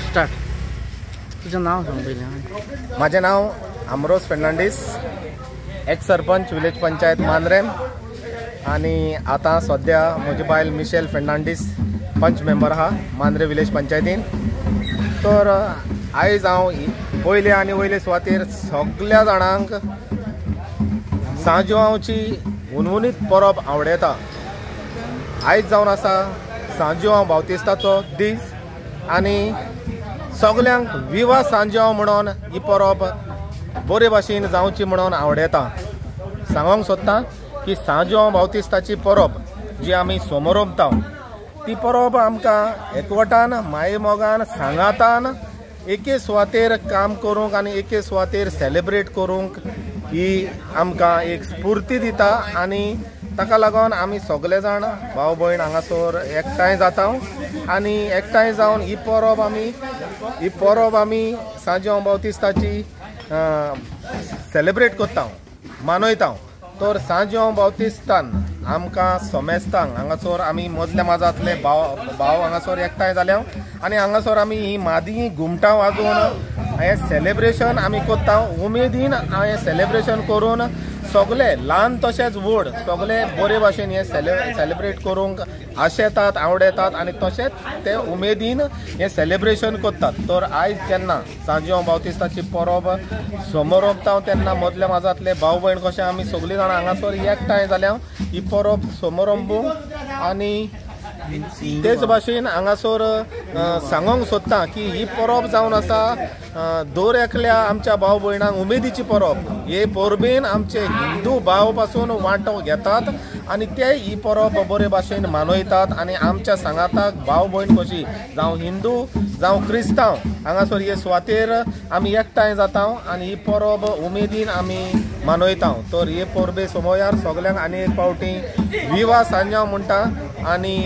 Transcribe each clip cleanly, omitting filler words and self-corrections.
Start. तुझं नाव सांग पहिले. माझे नाव आमरोज फेर्नांडीस, एक्स सरपंच विलेज पंचायत मांद्रेम आणि आता सध्या म्हजी बायल मिशेल फेर्नांडीस पंच मेंबर आहा मांद्रे विलेज पंचायतीन. तर आयज हांव पयले आनी वयले सुवातेर सगल्या जाणांक सांजुआंवची हुनहुनीत परब आवडयता. आयज जावन आसा सांजुआंव बावतिस्ताचो दीस आनी सगल्यांक विवा सांजुआंव म्हणून ही परब बरे भाशेन जावची म्हणून आवडयता. सांगूंक सोदता की सांजुआंव बावतिस्ताची परब जी आमी समोरमता ती परब आमकां एकवटान मायेमोगान सांगातान एके सुवातेर काम करूंक आनी एके सुवातेर सेलिब्रेट करूंक ही आमकां एक स्फूर्ती दिता आनी ताका लागून आमी सगळे जाण भाव भयण हांगासर एकठांय जाता आनी एकठांय जावन ही परब आमी सांजुआंव बावतिस्ताची सेलिब्रेट करता, मनयता. तर सांजुआंव बावतिस्तान आमकां समेस्तांक हांगासर आमी मदल्या माजांतले भाव हांगासर एकठांय जाल्या आनी हांगासर आमी ही मादी घुमटां वाजोवन हें सेलिब्रेशन आमी करता. उमेदीन हें सेलिब्रेशन करून सगळे ल्हान तशेंच व्हड सगळे बरे भाशेन हें सेलिब्रेट करूंक आशेतात, आवडयतात आनी तशेंच ते उमेदीन हें सेलिब्रेशन करतात. तर आयज जेन्ना सांजुआंव बावतिस्ताची परब समोरमता तेन्ना मदल्या माजांतले भाव भयण कशें आमी सगळीं जाणां हांगासर एकठांय जाल्या ही परब समोरंबूंक आनी तेच भाशेन हांगासर सांगूंक सोदता की ही परब जावन आसा दर एकल्या आमच्या भाव भयणांक उमेदीची परब. हे परबेन आमचे हिंदू भाव पासून वांटो घेतात आनी ते ही परब बरे भाशेन मनयतात आनी आमच्या सांगाताक भाव भयण कशी जावं हिंदू जावं क्रिस्तांव हांगासर हे सुवातेर आमी एकठांय जाता आनी ही परब उमेदीन आमी मनयता. तर हे परबे समयार सगल्यांक आनी एक फावटी विवा सांजांव म्हणटा आनी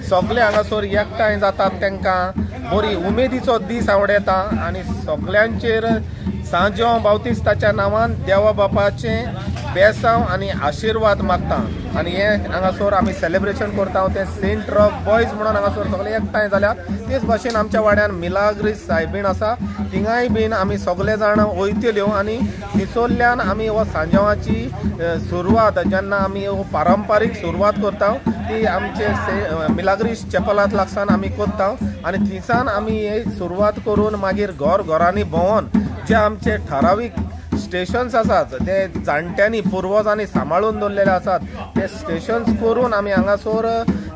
सगळे हांगासर एकठांय जातात तांकां बरी उमेदीचो दीस आवडयता आनी सगल्यांचेर सांजुआंव बावतिस्ताच्या नांवान देवा बापाचें बेसांव आनी आशिर्वाद मागता. आनी हें हांगासर आमी सेलिब्रेशन करता तें सेंट रॉक बॉयज म्हणून हांगासर सगळे एकठांय जाल्यात. तेच भाशेन आमच्या वाड्यान मिलाग्रीस सायबीण आसा थिंगाय बीन आमी सगळे जाण वयतल्यो आनी थंयसरल्यान आमी हो सांजांवाची सुरवात जेन्ना आमी हो पारंपारीक सुरवात करता ती आमचे मिलाग्रीस चॅपलांत लागसान आमी करता आनी थंयसान आमी हे सुरवात करून मागीर घर घरांनी भोंवन जे आमचे ठरावीक स्टेशन्स आसात ते जाणट्यांनी पुर्वजांनी सांबाळून दवरलेले आसात ते स्टेशन्स करून आमी हांगासर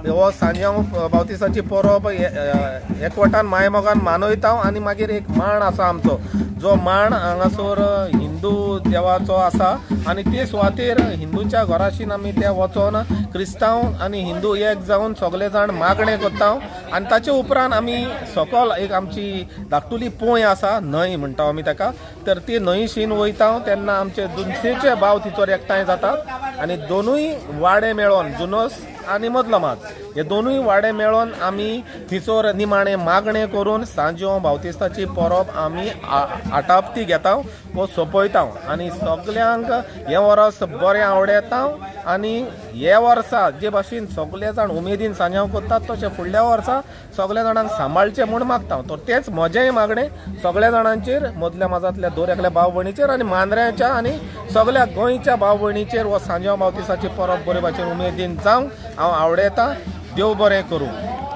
हो सांजुआंव बावतिस्ताची परब एकवटान मायमोगान मनयता. आनी मागीर एक मांड आसा आमचो जो मांड हांगासर हिंदू देवाचो आसा आनी ते सुवातेर हिंदूच्या घराशीन आमी ते वचोन क्रिस्तांव आनी हिंदू एक जावन सगळे जाण मागणें करता आनी ताचे उपरांत आमी सकल एक आमची धाकटुली पोंय आसा न्हंय म्हणटा आमी ताका तर ती न्हंयशीन वयता तेन्ना आमचे दुसरेचे भाव थंयसर एकठांय जातात आनी दोनूय वाडे मेळोन जुनोस आनी मदलो माज हे दोनूय वाडे मेळोन आमी थंयसर निमाणें मागणें करून सांजुआंव बावतिस्ताची परब आमी आटापती घेता वो सोंपयता आनी सगल्यांक हें वर्स बरें आवडयता. आनी हे वर्सा जे भाशेन सगळे जाण उमेदीन सांजांव करतात तशें फुडल्या वर्सा सगल्या जाणांक सांबाळचें म्हूण मागता. तर तेंच म्हजेंय मागणें सगल्या जाणांचेर मदल्या माजांतल्या दर एकल्या भाव भयणीचेर आनी मांद्र्याच्या आनी सगल्या गोंयच्या भाव भयणीचेर हो सांजुआंव बावतिस्ताची परब बरे भाशेन उमेदीन जावंक हांव आवडयता. देव बरें करूं.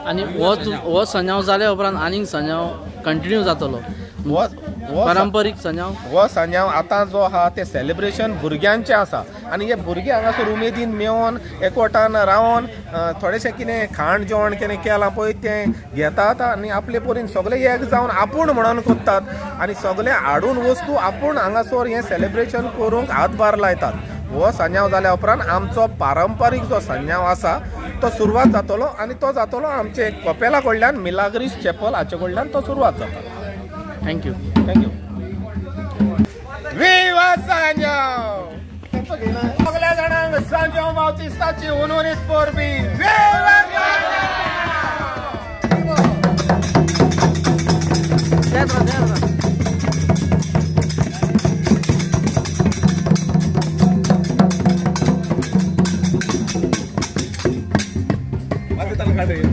आनी हो सांजांव जाल्या उपरांत आनीक सांजांव कंटिन्यू जातलो पारंपरीक सांजांव. हो सांजांव आतां जो आहा तें सेलिब्रेशन भुरग्यांचें आसा आनी हे भुरगे हांगासर उमेदीन मेळोन एकवटान रावन थोडेशें कितें खाण जेवण कितें केलां पळय तें घेतात आनी आपले परीन सगळे एक जावन आपूण म्हणून करतात आनी सगळे हाडून वस्तू आपूण हांगासर हें सेलिब्रेशन करूंक हातभार लायतात. हो सांजांव जाल्या उपरांत आमचो पारंपारीक जो सांजांव आसा तो सुरवात जातलो आनी तो जातलो आमचे कपेला कडल्यान मिलाग्रीस चॅपल हाचे कडल्यान तो सुरवात जाता. Thank you. Thank you. विवा सांजांव. सगल्या जाणांक सांजांव बावतिस्ताची हुनहुनीत परबी. विवा सांजांव. चल चल.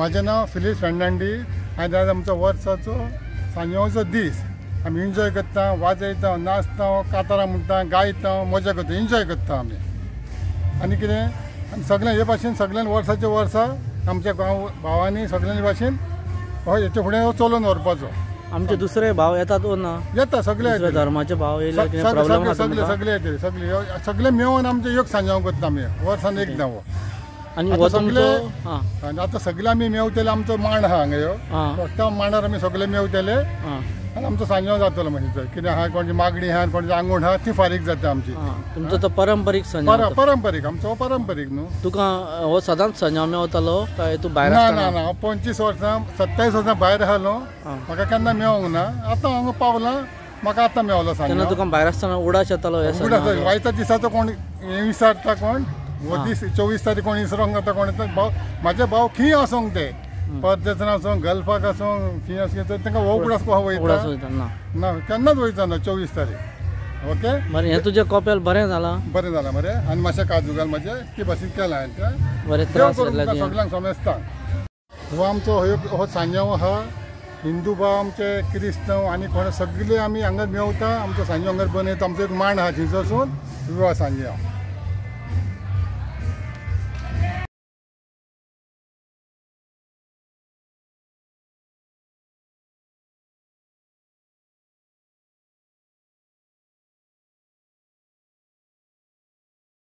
म्हाजें नांव फिलीस फेर्नांडीस आनी आज आमचो वर्साचो सांज्यांवाचो दीस. आमी एन्जॉय करता, वाजयता, नाचता, कातारां म्हणटा, गायता, मजा करता, एन्जॉय करता आमी. आनी कितें आनी सगळें हे भाशेन सगळ्यान वर्साच्या वर्सा आमच्या गांव भावांनी सगळ्यांनी भाशेन हो हेच्या फुडें हो चलोवन व्हरपाचो. आमचे दुसरे भाव येतात ओ ना? येता सगळे धर्माचे भाव येयले, सगळे सगळे येतले, सगळे सगळे मेळून आमचे एक सांज्यांव करता आमी वर्सान एकदां हो. आनी सगळे आतां सगळे आमी मेवतले. आमचो मांड आहा हांगा ह्यो, त्या मांडार आमी सगळे मेवतले आनी आमचो सांज्यांव जातलो. मागीर कितें आहा, कोणाची मागणी आहा, कोणाची आंगवण आहा, ती फारीक जाता आमची. तुमचो तो परंपरीक सांज्यांव? परंपरीक आमचो हो परंपरीक न्हू. तुका हो सदांच सांज्यांव मेवतालो काय तूं भायर? ना ना ना, हांव 25 वर्सां 27 वर्सां भायर आसलो, म्हाका केन्ना मेवोंक ना. आतां हांगा पावलां, म्हाका आतां मेवलो सांज्यांव. तुका भायर आसतना उडास येतालो? उडास वायटा दिसाचो कोण हें विसारता, कोण हो दीस 24 तारीख कोण इसरोंक जाता, कोण भाव म्हाजे भाव खंय आसोंक ते परदेसान आसूं, गल्फाक आसूं, खंय आसूं, तर तांकां हो उगडास कसो वयता ना, केन्नाच वयचो ना 24 तारीख. ओके बरें, हें तुजें कपेल बरें जालां? बरें जालां मरे. आनी मातशें काजू घाल म्हाजें ते भाशेन केलां हांवें तें. बरें, त्रास सगळ्यांक समजता. हो आमचो हो सांज्यांव आहा. हिंदू भाव आमचे, क्रिस्तांव आनी कोण सगळे आमी हांगा मेवता. आमचो सांज्यांव हांगा बनयता. आमचो एक मांड आहा, थंयसरसून विवा सांज्यांव.